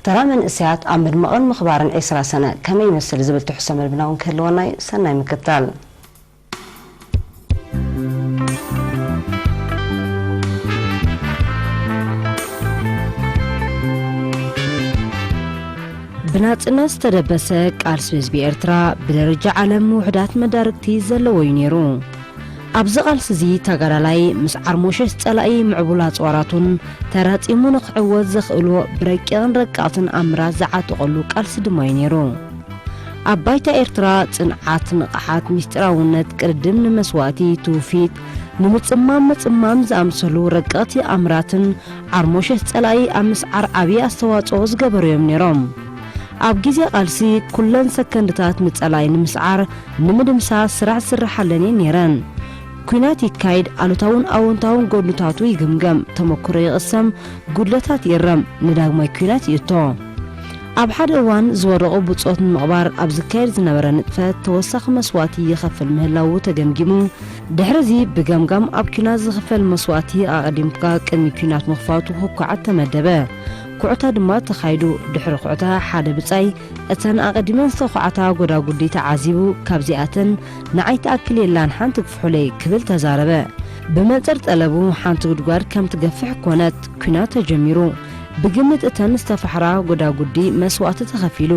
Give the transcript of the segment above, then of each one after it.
ተራ መንእሰያት ኣብ ምድማቕን ምኽባርን ዕስራ ሰነ ከመይ ይመስል ዝብል ትሕዝቶ መደብና እውን ክህልወና እዩ። ሰናይ ምክትታል። ብናጽነት ዝተደበሰ ቃልሲ ህዝቢ ኤርትራ ብደረጃ ዓለም ውሑዳት መዳርግቲ ዘለዎ እዩ ነይሩ። ኣብዚ ቃልሲ እዚ ተጋዳላይ ምስ ዓርሞሸሽ ጸላኢ ምዕቡል ኣጽዋራቱን ተራጺሙ ንኽዕወት ዘኽእሎ ብረቂቕን ረቀቕትን ኣምራት ዝዓጠቐሉ ቃልሲ ድማ እዩ ነይሩ። ኣብ ባይታ ኤርትራ ጽንዓት፣ ንቕሓት፣ ምስጢራውነት፣ ቅድድም ንመስዋእቲ፣ ትውፊት፣ ንምጽማም ምጽማም ዝኣምሰሉ ረቀቕቲ ኣምራትን ዓርሞሸሽ ጸላኢ ኣብ ምስዓር ዓብዪ ኣስተዋጽኦ ዝገበሩ እዮም ነይሮም። ኣብ ግዜ ቃልሲ ኩለን ሰከንድታት ንጸላኢ ንምስዓር ንምድምሳስ ስራሕ ዝስርሓለን እየን ነይረን። ኲናት ይካየድ፣ ኣሉታውን ኣወንታውን ጎድንታቱ ይግምገም፣ ተመክሮ ይቕሰም፣ ጉድለታት ይእረም፣ ንዳግማይ ኲናት ይእቶ። ኣብ ሓደ እዋን ዝወደቑ ብጾት ንምቕባር ኣብ ዝካየድ ዝነበረ ንጥፈት ተወሳኺ መስዋእቲ ይኸፍል ምህላዉ ተገምጊሙ፣ ድሕሪ እዚ ብገምጋም ኣብ ኲናት ዝኽፈል መስዋእቲ ኣቐዲምካ ቅድሚ ኲናት ምኽፋቱ ክኳዓት ተመደበ። ኩዕታ ድማ ተኻይዱ። ድሕሪ ኩዕታ ሓደ ብጻይ እተን ኣቐዲመን ዝተዃዕታ ጎዳጉዲ ተዓዚቡ፣ ካብዚኣተን ንዓይ ትኣክል የላን ሓንቲ ግፍሑለይ ክብል ተዛረበ። ብመንጽር ጠለቡ ሓንቲ ጉድጓድ ከም ትገፍሕ ኮነት፣ ኲናት ተጀሚሩ። ብግምት እተን ዝተፋሕራ ጎዳጉዲ መስዋእቲ ተኸፊሉ።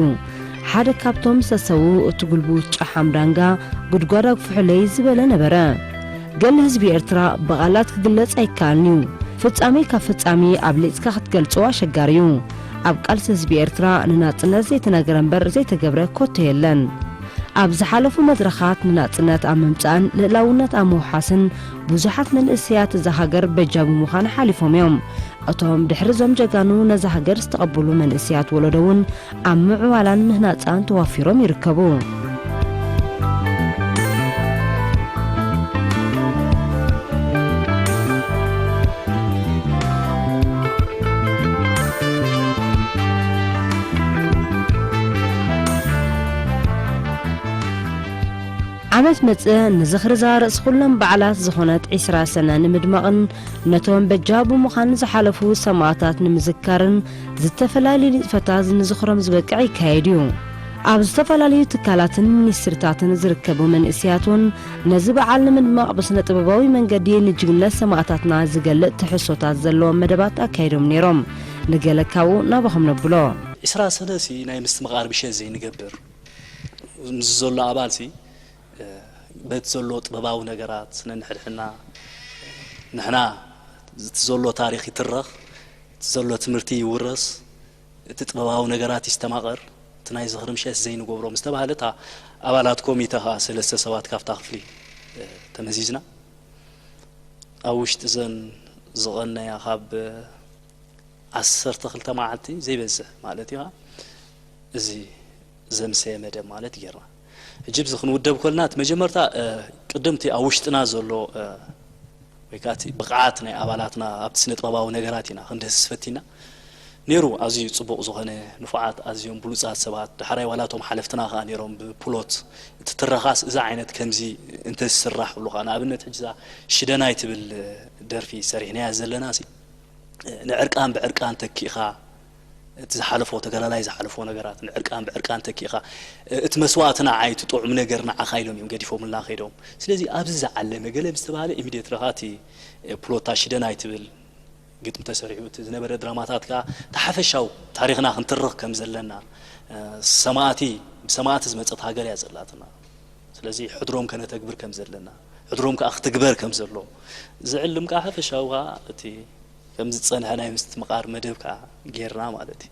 ሓደ ካብቶም ዝተሰዉ እቲ ጉልቡት ጨሓም ዳንጋ ጉድጓድ ኣግፍሑለይ ዝበለ ነበረ። ገል ህዝቢ ኤርትራ ብቓላት ክግለጽ ኣይከኣልን እዩ። ፍጻሜ ካብ ፍጻሜ ኣብሊጽካ ክትገልጾ ኣሸጋሪ እዩ። ኣብ ቃልሲ ህዝቢ ኤርትራ ንናጽነት ዘይተነገረ እምበር ዘይተገብረ ኮቶ የለን። ኣብ ዝሓለፉ መድረኻት ንናጽነት ኣብ ምምጻእን ልእላውነት ኣብ ምውሓስን ብዙሓት መንእሰያት እዛ ሃገር በጃ ብምዃን ሓሊፎም እዮም። እቶም ድሕሪ እዞም ጀጋኑ ነዛ ሃገር ዝተቐበሉ መንእሰያት ወለዶ እውን ኣብ ምዕባላን ምህናጻን ተዋፊሮም ይርከቡ። ዓመት መጽእ ንዝኽሪ እዛ ርእሲ ኩሎም በዓላት ዝኾነት ዕስራ ሰነ ንምድማቕን ነቶም በጃ ብምዃን ዝሓለፉ ሰማእታት ንምዝካርን ዝተፈላለዩ ንጥፈታት ንዝኽሮም ዝበቅዕ ይካየድ እዩ። ኣብ ዝተፈላለዩ ትካላትን ሚኒስትሪታትን ዝርከቡ መንእሰያት እውን ነዚ በዓል ንምድማቕ ብስነ ጥበባዊ መንገዲ ንጅግንነት ሰማእታትና ዝገልጽ ትሕዝቶታት ዘለዎም መደባት ኣካይዶም ነይሮም። ንገለ ካብኡ ናባኹም ነብሎ። ዕስራ ሰነ ሲ ናይ ምስትምቓር ምሸት ዘይንገብር፣ ምስ ዘሎ ኣባል ሲ በቲ ዘሎ ጥበባዊ ነገራት ነንሕድሕድና፣ ንሕና እቲ ዘሎ ታሪኽ ይትረኽ፣ እቲ ዘሎ ትምህርቲ ይውረስ፣ እቲ ጥበባዊ ነገራት ይስተማቐር፣ እቲ ናይ ዝኽሪ ምሸት ዘይንገብሮ ምስ ተባህለ፣ እታ ኣባላት ኮሚተ ከኣ ሰለስተ ሰባት ካብታ ክፍሊ፣ እ፣ ተመዚዝና። ኣብ ውሽጢ እዘን ዝቐነያ ካብ ዓሰርተ ክልተ መዓልቲ ዘይበዝሕ ማለት እዩ። እዚ ዘምሰየ መደብ ማለት ጌርና። ሕጂ ኣብዚ ክንውደብ ከለና፣ እቲ መጀመርታ፣ እ፣ ቅድምቲ ኣብ ውሽጥና ዘሎ፣ እ፣ ወይ ከኣ እቲ ብቕዓት ናይ ኣባላትና ኣብቲ ስነ ጥበባዊ ነገራት ኢና ክንድህስስ ፈቲና። ነይሩ ኣዝዩ ጽቡቕ ዝኾነ ንፉዓት፣ ኣዝዮም ብሉጻት ሰባት፣ ዳሕራይ ዋላ እቶም ሓለፍትና ከኣ ነይሮም ብፕሎት፣ እቲ ትረኻስ እዚ ዓይነት ከምዚ እንተዝስራሕ ክብሉ ከኣ፣ ንኣብነት ሕጂ እዛ ሽደናይ ትብል ደርፊ ሰሪሕናያ ዘለና ሲ፣ ንዕርቃን ብዕርቃን ተኪእኻ፣ እቲ ዝሓለፎ ተጋዳላይ ዝሓለፎ ነገራት ንዕርቃን ብዕርቃን ተኪእኻ፣ እቲ መስዋእቲ ንዓይ፣ እቲ ጥዑም ነገር ንዓኻ ኢሎም እዮም ገዲፎምልና ከይዶም። ስለዚ ኣብዚ ዝዓለመ ገለ ምስ ተባህለ፣ ኢሚድየት ለኻ እቲ ፕሎታ ሽደናይ ትብል ግጥሚ ተሰሪሑ፣ እቲ ዝነበረ ድራማታት ከኣ እቲ ሓፈሻዊ ታሪኽና ክንትርኽ ከም ዘለና፣ ሰማእቲ፣ ብሰማእቲ ዝመጸት ሃገር እያ ዘላትና። ስለዚ ሕድሮም ከነተግብር ከም ዘለና፣ ሕድሮም ከኣ ክትግበር ከም ዘለዎ ዝዕልም ከኣ ሓፈሻዊ ከኣ እቲ ከም ዝጸንሐ ናይ ምስትምቓር መደብ ከኣ ጌርና ማለት እዩ።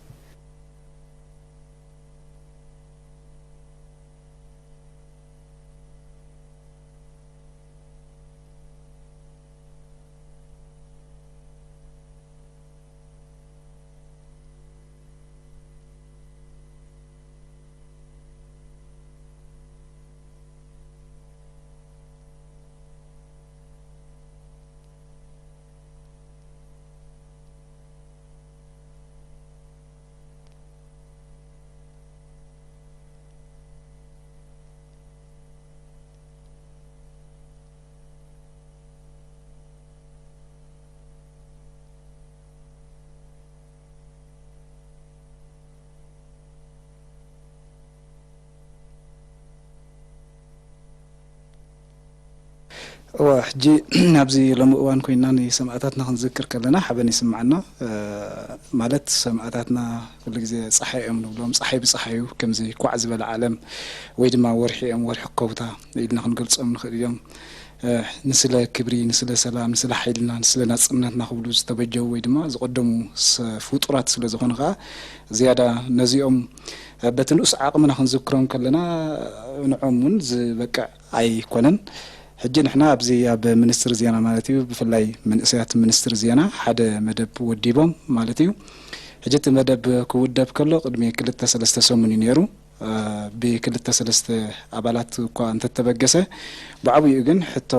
እዋ ሕጂ ኣብዚ ሎሚ እዋን ኮይና ንሰማእታትና ክንዝክር ከለና ሓበን ይስምዓና። ማለት ሰማእታትና ኩሉ ግዜ ጸሓይ እዮም ንብሎም፣ ጸሓይ ብጸሓዩ ከምዚ ኳዕ ዝበለ ዓለም ወይ ድማ ወርሒ እዮም፣ ወርሒ ኮውታ ኢልና ክንገልጾም ንኽእል እዮም። ንስለ ክብሪ፣ ንስለ ሰላም፣ ንስለ ሓይልና፣ ንስለ ናጽነትና ክብሉ ዝተበጀዉ ወይ ድማ ዝቐደሙ ፍጡራት ስለ ዝኾኑ ከኣ ዝያዳ ነዚኦም በቲ ንኡስ ዓቕምና ክንዝክሮም ከለና ንዖም እውን ዝበቅዕ ኣይኮነን። ሕጂ ንሕና ኣብዚ ኣብ ሚኒስትሪ ዜና ማለት እዩ፣ ብፍላይ መንእሰያት ሚኒስትሪ ዜና ሓደ መደብ ወዲቦም ማለት እዩ። ሕጂ እቲ መደብ ክውደብ ከሎ ቅድሚ ክልተ ሰለስተ ሰሙን እዩ ነይሩ። ብክልተ ሰለስተ ኣባላት እኳ እንተተበገሰ፣ ብዓብይኡ ግን ሕቶ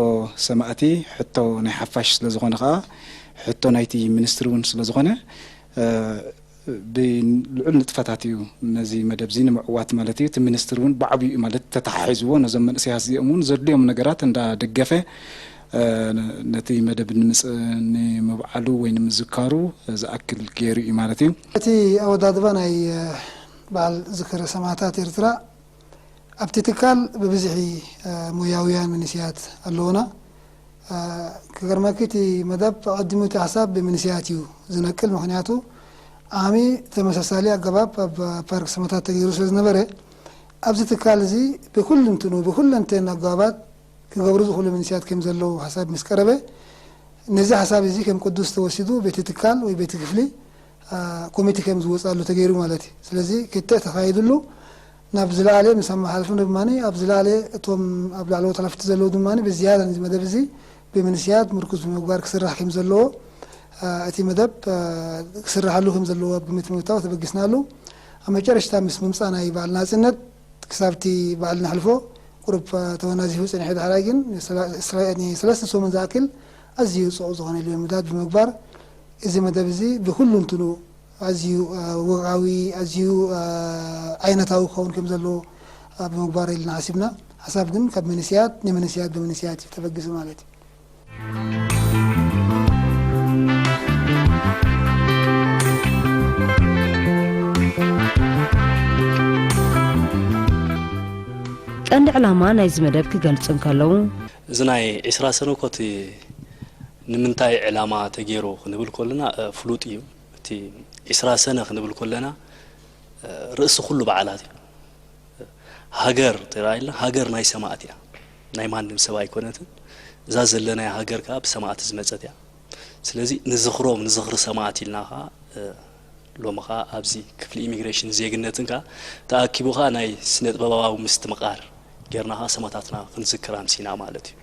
ሰማእቲ፣ ሕቶ ናይ ሓፋሽ ስለ ዝኾነ ከኣ፣ ሕቶ ናይቲ ሚኒስትሪ እውን ስለ ዝኾነ፣ ብልዑል ንጥፈታት እዩ ነዚ መደብ እዚ ንምዕዋት ማለት እዩ። እቲ ሚኒስትሪ እውን ብዓብይኡ ማለት ተተሓሒዝዎ ነዞም መንእሰያት እዚኦም እውን ዘድልዮም ነገራት እንዳደገፈ ነቲ መደብ ንምብዓሉ ወይ ንምዝካሩ ዝኣክል ገይሩ እዩ ማለት እዩ። እቲ ኣወዳድባ ናይ በዓል ዝክረ ሰማእታት ኤርትራ ኣብቲ ትካል ብብዝሒ ሞያውያን መንእሰያት ኣለዉና። ክገርመኪ እቲ መደብ ኣቐዲሙ እቲ ሓሳብ ብመንእሰያት እዩ ዝነቅል። ምኽንያቱ ዓሚ ተመሳሳሊ ኣገባብ ኣብ ፓርክ ሰማእታት ተገይሩ ስለ ዝነበረ ኣብዚ ትካል እዚ ብኩልንትኑ ብኩለንተን ኣገባባት ክገብሩ ዝኽእሉ መንእሰያት ከም ዘለዉ ሓሳብ ምስ ቀረበ ነዚ ሓሳብ እዚ ከም ቅዱስ ተወሲዱ በቲ ትካል ወይ በቲ ክፍሊ ኮሚቴ ከም ዝወፅኣሉ ተገይሩ ማለት እዩ። ስለዚ ክትዕ ተኻይድሉ ናብ ዝለኣለ ምስ ኣመሓላልፉ ድማ ኣብ ዝለኣለ እቶም ኣብ ላዕለዎት ሓለፍቲ ዘለዉ ድማ ብዝያዳ ነዚ መደብ እዚ ብመንእሰያት ምርኩስ ብምግባር ክስራሕ ከም ዘለዎ እቲ መደብ ክስራሓሉ ከም ዘለዎ ኣብ ግምት ምእታው ተበጊስናሉ። ኣብ መጨረሽታ ምስ ምምፃእ ናይ በዓል ናፅነት ክሳብቲ በዓል ነሕልፎ ቁሩብ ተወናዚፉ ፅንሑ። ዳሕራይ ግን ንሰለስተ ሰሙን ዝኣክል ኣዝዩ ፅዑቕ ዝኾነ ልምምዳት ብምግባር እዚ መደብ እዚ ብኩሉ እንትኑ ኣዝዩ ወግዓዊ ኣዝዩ ዓይነታዊ ክኸውን ከም ዘለዎ ብምግባር ኢልና ሓሲብና። ሓሳብ ግን ካብ መንእሰያት ንመንእሰያት ብመንእሰያት እዩ ተበጊሱ ማለት እዩ። ቀንዲ ዕላማ ናይዚ መደብ ክገልጹ እንከለዉ፣ እዚ ናይ ዒስራ ሰነ እኮ እቲ ንምንታይ ዕላማ ተገይሩ ክንብል ከለና ፍሉጥ እዩ። እቲ ዒስራ ሰነ ክንብል ከለና ርእሲ ኩሉ በዓላት እዩ። ሃገር ተራኢልና፣ ሃገር ናይ ሰማእት እያ፣ ናይ ማንም ሰብ ኣይኮነትን። እዛ ዘለናያ ሃገር ከዓ ብሰማእት ዝመፀት እያ። ስለዚ ንዝኽሮም ንዝኽሪ ሰማእት ኢልና ከዓ ሎሚ ከዓ ኣብዚ ክፍሊ ኢሚግሬሽን ዜግነትን ከዓ ተኣኪቡ ከዓ ናይ ስነ ጥበባዊ ምስትምቓር ጌርና ከዓ ሰማእታትና ክንዝክር ኣምሲና ማለት እዩ።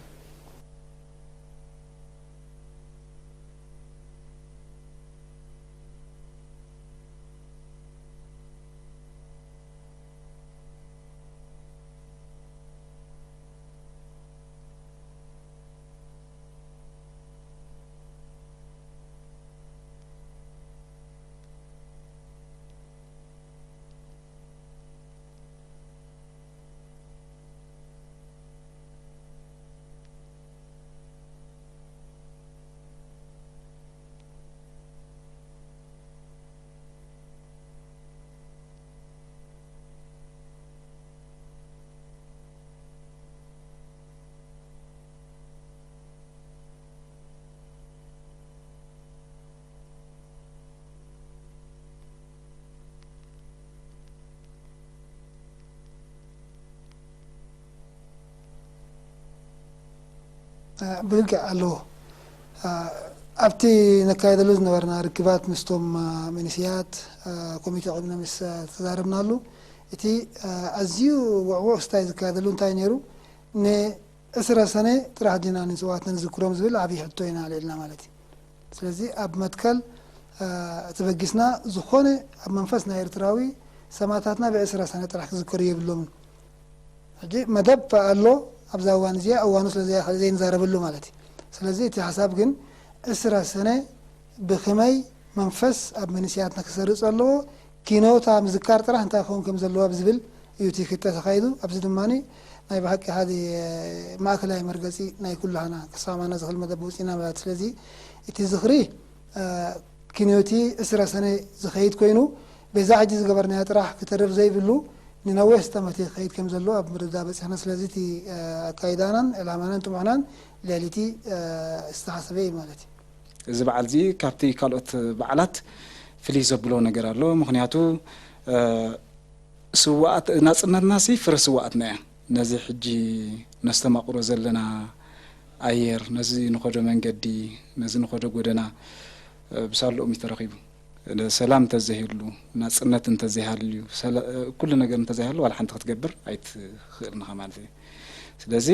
ብልክዕ ኣለዎ። ኣብቲ ነካየደሉ ዝነበርና ርክባት ምስቶም መንእሰያት ኮሚቴ ኣቐሚና ምስ ተዛረብናሉ፣ እቲ ኣዝዩ ውዕዉዕ ክስታይ ዝካየደሉ እንታይ ነይሩ፣ ንዕስራ ሰነ ጥራሕ ዲና ንስውኣትና ንዝክሮም ዝብል ዓብዪ ሕቶ ኢና ኣልዒልና ማለት እዩ። ስለዚ ኣብ መትከል ተበጊስና ዝኾነ ኣብ መንፈስ ናይ ኤርትራዊ ሰማእታትና ብዕስራ ሰነ ጥራሕ ክዝከሩ የብሎምን። ሕጂ መደብ ኣሎ ኣብዛ እዋን እዚኣ እዋኑ ስለ ዘይኣኸለ ዘይንዛረበሉ ማለት እዩ። ስለዚ እቲ ሓሳብ ግን ዕስራ ሰነ ብኸመይ መንፈስ ኣብ መንእሰያትና ክሰርጽ ኣለዎ፣ ኪኖታ ምዝካር ጥራሕ እንታይ ክኸውን ከም ዘለዎ ኣብ ዝብል እዩ እቲ ክተ ተኻይዱ። ኣብዚ ድማ ናይ ብሓቂ ሓደ ማእከላይ መርገጺ ናይ ኩላህና ክሰማማና ዝኽእል መደብ ውጺና ማለት። ስለዚ እቲ ዝኽሪ ኪኖቲ ዕስራ ሰነ ዝኸይድ ኮይኑ በዛ ሕጂ ዝገበርናዮ ጥራሕ ክተርፍ ዘይብሉ ንነዊሕ ዝተመትየ ክኸይድ ከም ዘለዎ ኣብ ምርዳእ በፂሕና። ስለዚ እቲ ኣካይዳናን ዕላማናን ጥሙሕናን ልዕሊ እቲ ዝተሓሰበ እዩ ማለት እዩ። እዚ በዓል እዚ ካብቲ ካልኦት በዓላት ፍልይ ዘብሎ ነገር ኣሎ። ምኽንያቱ ስዋኣት ናፅነትና ሲ ፍረ ስዋኣትና እያ። ነዚ ሕጂ ነስተማቕሮ ዘለና ኣየር፣ ነዚ ንኸዶ መንገዲ፣ ነዚ ንኸዶ ጎደና ብሳልኦም እዩ ተረኺቡ። ሰላም እንተዘይህሉ፣ ናፅነት እንተዘይሃልዩ፣ ኩሉ ነገር እንተዘይሃሉ ዋላ ሓንቲ ክትገብር ኣይትኽእልን ኢኻ ማለት እዩ። ስለዚ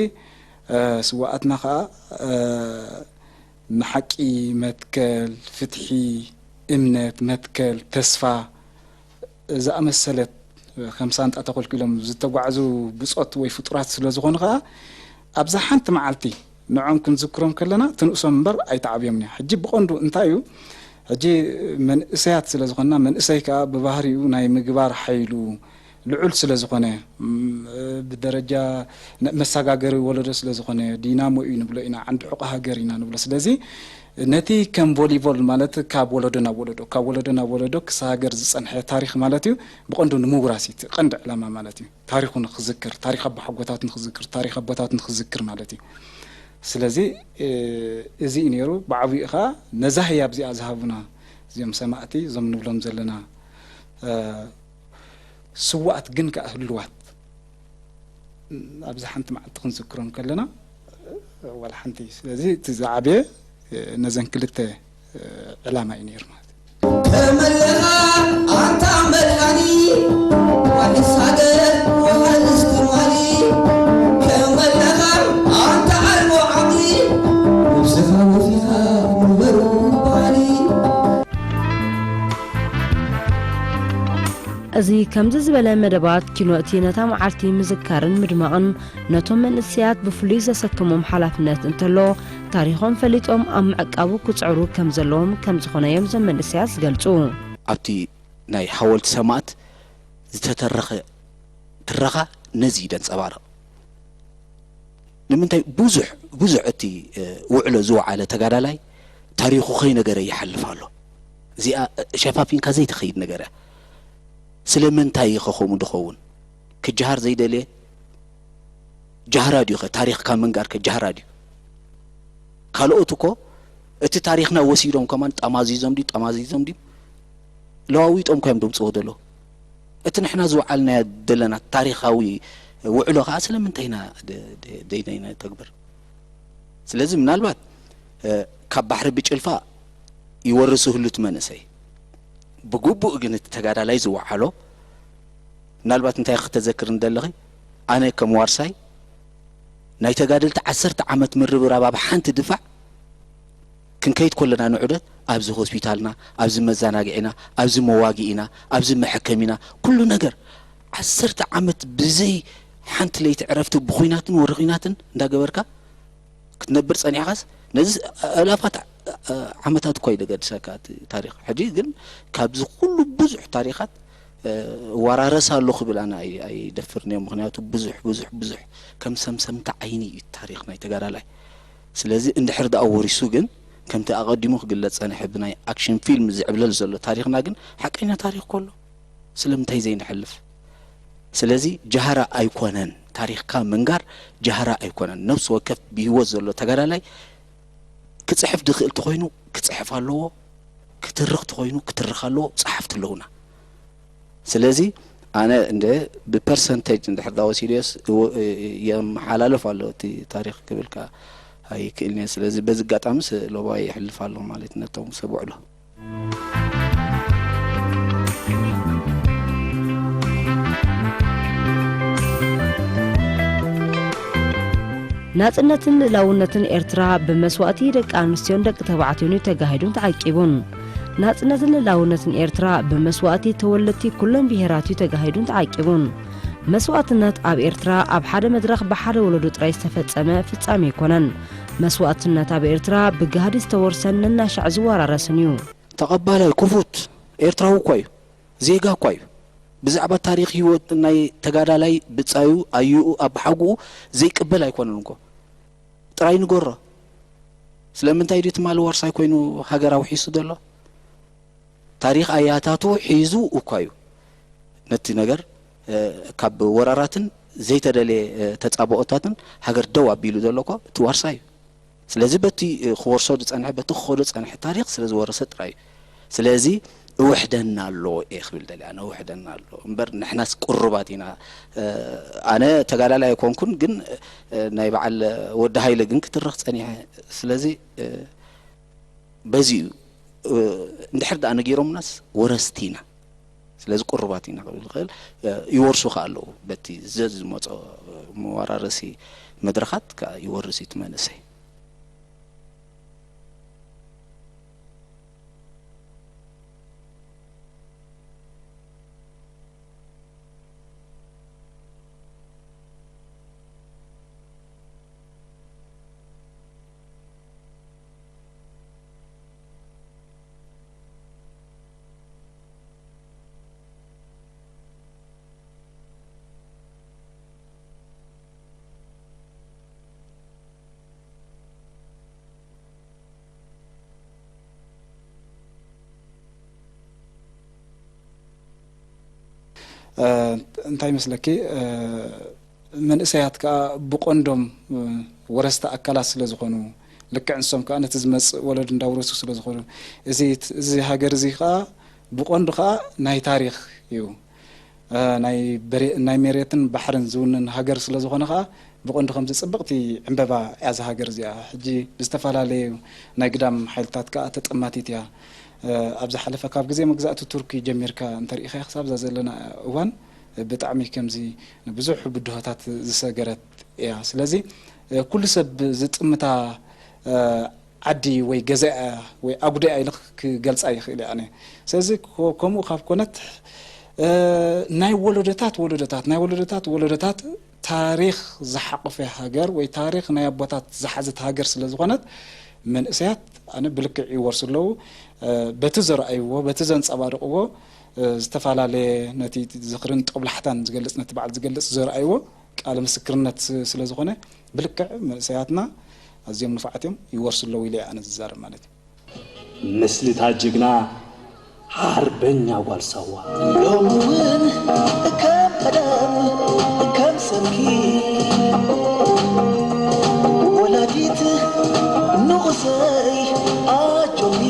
ስዋኣትና ከዓ ንሓቂ መትከል፣ ፍትሒ፣ እምነት መትከል፣ ተስፋ ዝኣመሰለት ከም ሳንጣ ተኾልኪሎም ዝተጓዕዙ ብጾት ወይ ፍጡራት ስለ ዝኾኑ ከዓ ኣብዛ ሓንቲ መዓልቲ ንዖም ክንዝክሮም ከለና ትንእሶም እምበር ኣይተዓብዮምን እያ። ሕጂ ብቐንዱ እንታይ እዩ? ሕጂ መንእሰያት ስለ ዝኾንና መንእሰይ ከዓ ብባህሪኡ ናይ ምግባር ሓይሉ ልዑል ስለ ዝኾነ ብደረጃ መሳጋገሪ ወለዶ ስለ ዝኾነ ዲናሞ እዩ ንብሎ ኢና፣ ዓንዲ ሑቐ ሃገር ኢና ንብሎ። ስለዚ ነቲ ከም ቮሊቮል ማለት ካብ ወለዶ ናብ ወለዶ ካብ ወለዶ ናብ ወለዶ ክሰጋገር ዝፀንሐ ታሪኽ ማለት እዩ። ብቐንዱ ንምውራስ እዩ እቲ ቀንዲ ዕላማ ማለት እዩ። ታሪኹ ንክዝክር፣ ታሪኽ ኣቦሓጎታት ንክዝክር፣ ታሪኽ ኣቦታት ንክዝክር ማለት እዩ። ስለዚ እዚ እዩ ነይሩ። ብዓብኡ ከዓ ነዛ ህያብ እዚኣ ዝሃቡና እዚኦም ሰማእቲ እዞም ንብሎም ዘለና ስዋኣት ግን ከዓ ህልዋት ኣብዚ ሓንቲ መዓልቲ ክንዝክሮም ከለና ዋላ ሓንቲ። ስለዚ እቲ ዝዓበየ ነዘን ክልተ ዕላማ እዩ ነይሩ ማለት እዩ። ከመለኻ ኣንታ መድሃኒ ዋሕስ ሃገር ዋሕስ ትማሊ ከመለኻ ኣንታ ዓርቦ ዓቕሊ ነብስኻ ወፊኻ ንበሩ ባህሊ። እዚ ከምዚ ዝበለ መደባት ኪኖ እቲ ነታ መዓልቲ ምዝካርን ምድማቕን ነቶም መንእሰያት ብፍሉይ ዘሰክሞም ሓላፍነት እንተሎ ታሪኾም ፈሊጦም ኣብ ምዕቃቡ ክጽዕሩ ከም ዘለዎም ከም ዝኾነ እዮም እዞም መንእሰያት ዝገልጹ። ኣብቲ ናይ ሓወልቲ ሰማእት ዝተተረኸ ትረኻ ነዚ እዩ ደንጸባርቕ። ንምንታይ ብዙሕ ብዙሕ እቲ ውዕሎ ዝወዓለ ተጋዳላይ ታሪኹ ከይነገረ ይሓልፍ ኣሎ። እዚኣ ሸፋፊንካ ዘይትኸይድ ነገር እያ። ስለምንታይ ኢኸ ከምኡ ድኸውን? ክጀሃር ዘይደልየ ጃህራ ድዩ ኸ? ታሪኽካ ምንጋር ከ ጃህራ ድዩ? ካልኦት እኮ እቲ ታሪኽና ወሲዶም ከማን ጠማዚዞም ድዩ ጠማዚዞም ድዩ ለዋዊጦም እኳ እዮም ደምፅዎ ደለዉ። እቲ ንሕና ዝወዓልናዮ ዘለና ታሪኻዊ ውዕሎ ከዓ ስለምንታይ ኢና ደይናይ ነተግብር? ስለዚ ምናልባት ካብ ባሕሪ ብጭልፋ ይወርስ ህሉት መንእሰይ ብግቡእ ግን እቲ ተጋዳላይ ዝወዓሎ ምናልባት እንታይ ክተዘክር እንደለኺ ኣነ ከም ዋርሳይ ናይ ተጋደልቲ ዓሰርተ ዓመት ምርብራብ ኣብ ሓንቲ ድፋዕ ክንከይድ ኮለና ንዑደት ኣብዚ ሆስፒታልና ኣብዚ መዘናግዒና ኣብዚ መዋግኢና ኣብዚ መሐከሚና ኩሉ ነገር ዓሰርተ ዓመት ብዘይ ሓንቲ ለይቲ ዕረፍቲ ብኹናትን ወሪ ኹናትን እንዳገበርካ ክትነብር ጸኒሕካስ ነዚ ኣላፋት ዓመታት እኳ እዩ ደገድሰካ እቲ ታሪኽ። ሕጂ ግን ካብዚ ኩሉ ብዙሕ ታሪኻት እወራረስ ኣሎ ክብል ኣነ ኣይደፍርን እየ። ምኽንያቱ ብዙሕ ብዙሕ ብዙሕ ከም ሰምሰምታ ዓይኒ እዩ ታሪኽ ናይ ተጋዳላይ። ስለዚ እንድሕር ደኣ ወሪሱ ግን ከምቲ ኣቐዲሙ ክግለጽ ጸንሐ ብናይ ኣክሽን ፊልም ዝዕብለል ዘሎ ታሪኽና ግን ሓቀኛ ታሪኽ ኮሎ ስለምንታይ ዘይንሕልፍ? ስለዚ ጃህራ ኣይኮነን፣ ታሪኽካ ምንጋር ጃህራ ኣይኮነን። ነፍሲ ወከፍ ብህይወት ዘሎ ተጋዳላይ ክፅሕፍ ድኽእል ተኾይኑ ክፅሕፍ ኣለዎ፣ ክትርኽ ተኾይኑ ክትርኽ ኣለዎ። ፀሓፍቲ ኣለዉና። ስለዚ ኣነ እንደ ብፐርሰንቴጅ እንድሕር ዳ ወሲደዮስ የመሓላልፍ ኣሎ እቲ ታሪኽ ክብል ከዓ ኣይክእልን እየ። ስለዚ በዚ ኣጋጣሚስ ሎባይ የሕልፍ ኣሎ ማለት ነቶም ሰብ ውዕሎ። ናጽነትን ልእላውነትን ኤርትራ ብመስዋእቲ ደቂ ኣንስትዮን ደቂ ተባዕትዮን እዩ ተጋሂዱን ተዓቂቡን። ናጽነትን ልእላውነትን ኤርትራ ብመስዋእቲ ተወለድቲ ኩለን ብሄራት እዩ ተጋሂዱን ተዓቂቡን። መስዋእትነት ኣብ ኤርትራ ኣብ ሓደ መድረኽ ብሓደ ወለዶ ጥራይ ዝተፈጸመ ፍጻሜ ኣይኮነን። መስዋእትነት ኣብ ኤርትራ ብጋህዲ ዝተወርሰን ነናሻዕ ዝወራረስን እዩ። ተቐባላይ፣ ክፉት ኤርትራዊ እኳ እዩ። ዜጋ እኳ እዩ። ብዛዕባ ታሪኽ ህይወት ናይ ተጋዳላይ ብጻዩ ኣዩኡ ኣባሓጉኡ ዘይቅበል ኣይኮነን እኮ። ጥራይ ንገሮ። ስለምንታይ ድዩ ትማሊ ዋርሳይ ኮይኑ ሃገር ኣውሒሱ ዘሎ? ታሪኽ ኣያታቱ ሒዙ እኳ እዩ ነቲ ነገር ካብ ወራራትን ዘይተደልየ ተጻብኦታትን ሃገር ደው ኣቢሉ ዘሎ እኮ እቲ ዋርሳይ እዩ። ስለዚ በቲ ክወርሶ ዝጸንሐ፣ በቲ ክኸዶ ዝጸንሐ ታሪኽ ስለ ዝወረሰ ጥራይ እዩ። ስለዚ እውሕደና ኣሎ እየ ክብል ደልየ፣ ኣነ እውሕደና ኣሎ እምበር ንሕናስ ቅሩባት ኢና። ኣነ ተጋዳላይ ኣይኮንኩን፣ ግን ናይ በዓል ወዲ ሃይለ ግን ክትርኽ ጸኒሐ። ስለዚ በዚ እዩ። እንድሕር ደኣ ነጊሮምናስ ወረስቲ ኢና። ስለዚ ቅሩባት ኢና ክብል ዝኽእል፣ ይወርሱ ከኣ ኣለዉ። በቲ ዘዝመጾ መወራረሲ መድረኻት ከኣ ይወርስ እዩ እቲ መንእሰይ። እንታይ ይመስለኪ? መንእሰያት ከኣ ብቐንዶም ወረስቲ ኣካላት ስለ ዝኾኑ፣ ልክዕ ንሶም ከኣ ነቲ ዝመጽእ ወለዶ እንዳውረሱ ስለ ዝኾኑ፣ እዚ እዚ ሃገር እዚ ከኣ ብቐንዱ ከኣ ናይ ታሪኽ እዩ። ናይ መሬትን ባሕርን ዝውንን ሃገር ስለ ዝኾነ ከኣ ብቐንዱ ከምዚ ጽብቕቲ ዕምበባ እያ እዛ ሃገር እዚኣ። ሕጂ ብዝተፈላለዩ ናይ ግዳም ሓይልታት ከኣ ተጠማቲት እያ። ኣብ ዝሓለፈ ካብ ግዜ መግዛእቲ ቱርኪ ጀሚርካ እንተሪኢኻያ ክሳብ እዛ ዘለና እዋን ብጣዕሚ ከምዚ ንብዙሕ ብድሆታት ዝሰገረት እያ። ስለዚ ኩሉ ሰብ ዝጥምታ ዓዲ ወይ ገዛኣ ወይ ኣጉደኣ ኢለ ክገልጻ ይኽእል እየ ኣነ። ስለዚ ከምኡ ካብ ኮነት ናይ ወለዶታት ወለዶታት ናይ ወለዶታት ወለዶታት ታሪኽ ዝሓቆፈ ሃገር ወይ ታሪኽ ናይ ኣቦታት ዝሓዘት ሃገር ስለ ዝኾነት መንእሰያት ኣነ ብልክዕ ይወርሱ ኣለዉ። በቲ ዘርኣይዎ በቲ ዘንጸባርቕዎ ዝተፈላለየ ነቲ ዝኽርን ጦብላሕታን ዝገልጽ ነቲ በዓል ዝገልጽ ዘርኣይዎ ቃለ ምስክርነት ስለ ዝኾነ ብልክዕ መንእሰያትና ኣዝዮም ንፉዓት እዮም ይወርሱ ኣለዉ ኢለ ኣነ ዝዛረብ ማለት እዩ። ምስልታት ጅግና ሓርበኛ ጓል ሳዋ። ሎሚ እውን ከም ቀደም ከም ሰምኪ ወላዲት ንኡሰይ ኣጆኺ።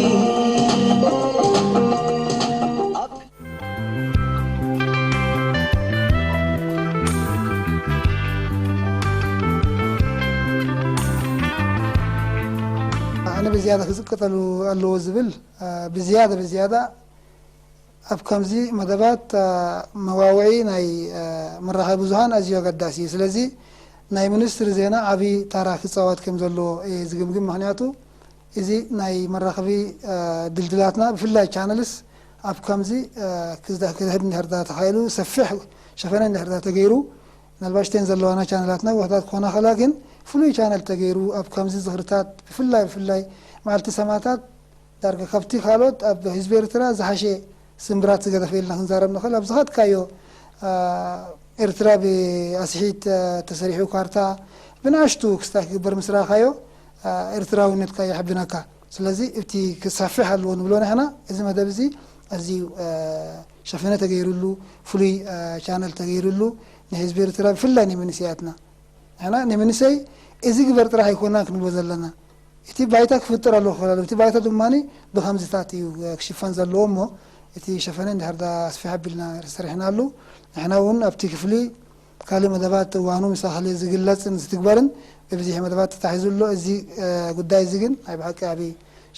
ኣነ ብዝያዳ ክዝቀጠሉ ኣለዎ ዝብል ብዝያዳ ብዝያዳ ኣብ ከምዚ መደባት መዋውዒ ናይ መራኸቢ ብዙሃን ኣዝዩ ኣገዳሲ እዩ። ስለዚ ናይ ሚኒስትሪ ዜና ዓብዪ ታራ ክፃወት ከም ዘለዎ እየ ዝግምግም። ምኽንያቱ እዚ ናይ መራኸቢ ድልድላትና ብፍላይ ቻነልስ ኣብ ከምዚ ክዝዳ- ክድህድ እንድሕር ዳ ተኻኢሉ ሰፊሕ ሸፈነ እንድሕር ዳ ተገይሩ ምናልባት ሽተን ዘለዋና ቻነላት ናይ ውሕዳት ክኾና ከላ ግን ፍሉይ ቻነል ተገይሩ ኣብ ከምዚ ዝኽርታት ብፍላይ ብፍላይ መዓልቲ ሰማእታት ዳርጋ ካብቲ ካልኦት ኣብ ህዝቢ ኤርትራ ዝሓሸ ስምብራት ዝገደፈ ኢልና ክንዛረብ ንኽእል። ኣብ ዝኸድካዮ ኤርትራ ብኣስሒት ተሰሪሑ ካርታ ብንኣሽቱ ክስታይ ክግበር ምስ ረኣኻዮ ኤርትራውነትካ የሐብነካ። ስለዚ እቲ ክሰፍሕ ኣለዎ ንብሎ ንሕና እዚ መደብ እዚ ኣዝዩ ሸፈነ ተገይርሉ ፍሉይ ቻነል ተገይርሉ ንህዝቢ ኤርትራ ብፍላይ ንመንእሰያትና ንሕና ንመንእሰይ እዚ ግበር ጥራሕ ኣይኮናን ክንብሎ ዘለና እቲ ባይታ ክፍጠር ኣለዎ ክብል ኣለዎ። እቲ ባይታ ድማ ብኸምዚታት እዩ ክሽፈን ዘለዎ እሞ እቲ ሸፈነ እንድሕር ዳ ኣስፊሕ ኣቢልና ሰሪሕናሉ ንሕና እውን ኣብቲ ክፍሊ ካልእ መደባት እዋኑ ምስ ኣኸለ ዝግለጽን ዝትግበርን ብብዝሒ መደባት ተታሒዙ ኣሎ። እዚ ጉዳይ እዚ ግን ናይ ብሓቂ ዓቢ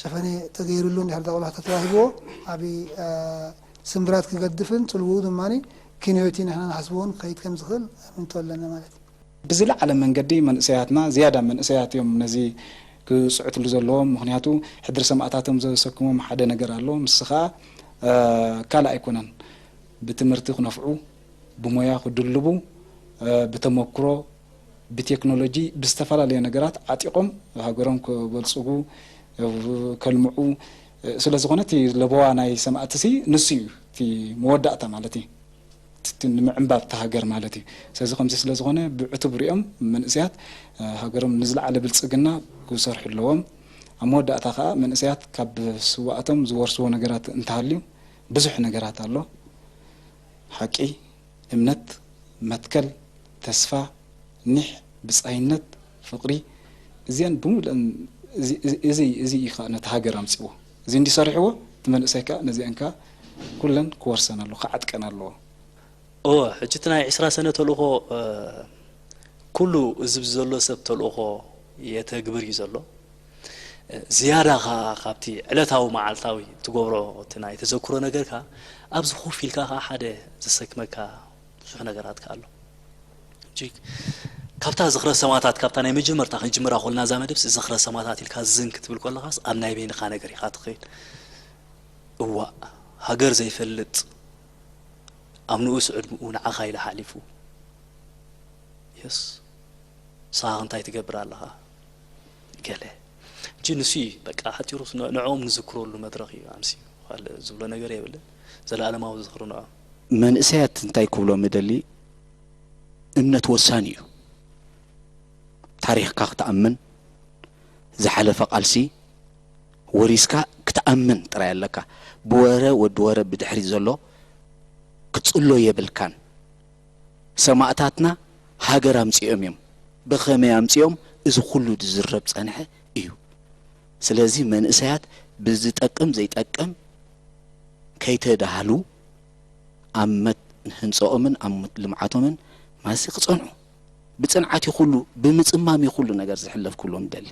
ሸፈነ ተገይሩሉ እንድሕር ዳ ቆላሕታ ተዋሂብዎ ዓቢ ስምብራት ክገድፍን ጽልውኡ ድማ ክንዮቲ ንሕና ንሓስብዎን ክኸይድ ከም ዝኽእል ኣምንቶ ኣለና ማለት እዩ። ብዝለዓለ መንገዲ መንእሰያትና ዝያዳ መንእሰያት እዮም ነዚ ክጽዕትሉ ዘለዎም ምኽንያቱ ሕድሪ ሰማእታቶም ዘሰክሞም ሓደ ነገር ኣሎ ምስ ኸኣ ካልእ ኣይኮነን ብትምህርቲ ክነፍዑ ብሞያ ክድልቡ ብተመክሮ ብቴክኖሎጂ ብዝተፈላለየ ነገራት ዓጢቖም ሃገሮም ከበልጽጉ ከልምዑ ስለ ዝኾነ እቲ ለበዋ ናይ ሰማእትሲ ንሱ እዩ እቲ መወዳእታ ማለት እዩ። እቲ ንምዕንባብ እታ ሃገር ማለት እዩ። ስለዚ ከምዚ ስለ ዝኾነ ብዕቱብ ሪኦም መንእሰያት ሃገሮም ንዝለዓለ ብልጽግና ክሰርሑ ኣለዎም። ኣብ መወዳእታ ከኣ መንእሰያት ካብ ስውኣቶም ዝወርስዎ ነገራት እንተሃልዩ ብዙሕ ነገራት ኣሎ። ሓቂ እምነት፣ መትከል፣ ተስፋ፣ ኒሕ፣ ብጻይነት፣ ፍቕሪ፣ እዚኣን ብምሉእን እዚ እዚ እዚ እዚ እዩ ከኣ ነቲ ሃገር ኣምጺዎ። እዚ እንዲ ሰሪሕዎ እቲ መንእሰይ ከኣ ነዚኣን ከኣ ኩለን ክወርሰን ኣለዎ፣ ክዓጥቀን ኣለዎ። እወ፣ ሕጂ እቲ ናይ ዕስራ ሰነ ተልእኾ ኩሉ እዚ ዘሎ ሰብ ተልእኾ የተግብር እዩ ዘሎ። ዝያዳ ከኣ ካብቲ ዕለታዊ መዓልታዊ ትገብሮ እቲ ናይ ተዘክሮ ነገር ከኣ ኣብዚ ኮፍ ኢልካ ከኣ ሓደ ዘሰክመካ ብዙሕ ነገራት ከኣ ኣሎ። ሕጂ ካብታ ዝኽረ ሰማእታት፣ ካብታ ናይ መጀመርታ ክንጅምራ ኮልና እዛ መደብስ ዝኽረ ሰማእታት ኢልካ ዝን ክትብል ከለኻስ ኣብ ናይ በይንኻ ነገር ኢኻ ትኸይድ። እዋእ፣ ሃገር ዘይፈልጥ ኣብ ንኡስ ዕድምኡ ንዓኻ ኢለ ሓሊፉ። የስ፣ ንስኻ እንታይ ትገብር ኣለኻ? ገለ። ሕጂ ንሱ እዩ በቃ ሓፂሩ ንዕኦም ንዝክረሉ መድረኽ እዩ ኣምስዩ። ካልእ ዝብሎ ነገር የብልን። ዘለኣለማዊ ዝኽሪ ንዕኦም። መንእሰያት እንታይ ክብሎም እደሊ፣ እምነት ወሳኒ እዩ። ታሪኽካ ክትኣምን፣ ዝሓለፈ ቃልሲ ወሪስካ ክትኣምን ጥራይ ኣለካ። ብወረ ወዲ ወረ ብድሕሪት ዘሎ ክትጽሎ የብልካን። ሰማእታትና ሃገር ኣምጺኦም እዮም። ብኸመይ ኣምጺኦም? እዚ ኩሉ ዝዝረብ ጸንሐ እዩ። ስለዚ መንእሰያት ብዝጠቅም ዘይጠቅም ከይተዳህሉ ኣብ መት ህንጸኦምን ኣብ መት ልምዓቶምን ማሲ ክጸንዑ ብጽንዓት እዩ ኩሉ ብምጽማም እዩ ኩሉ ነገር ዝሕለፍ ክብሎም ደሊ።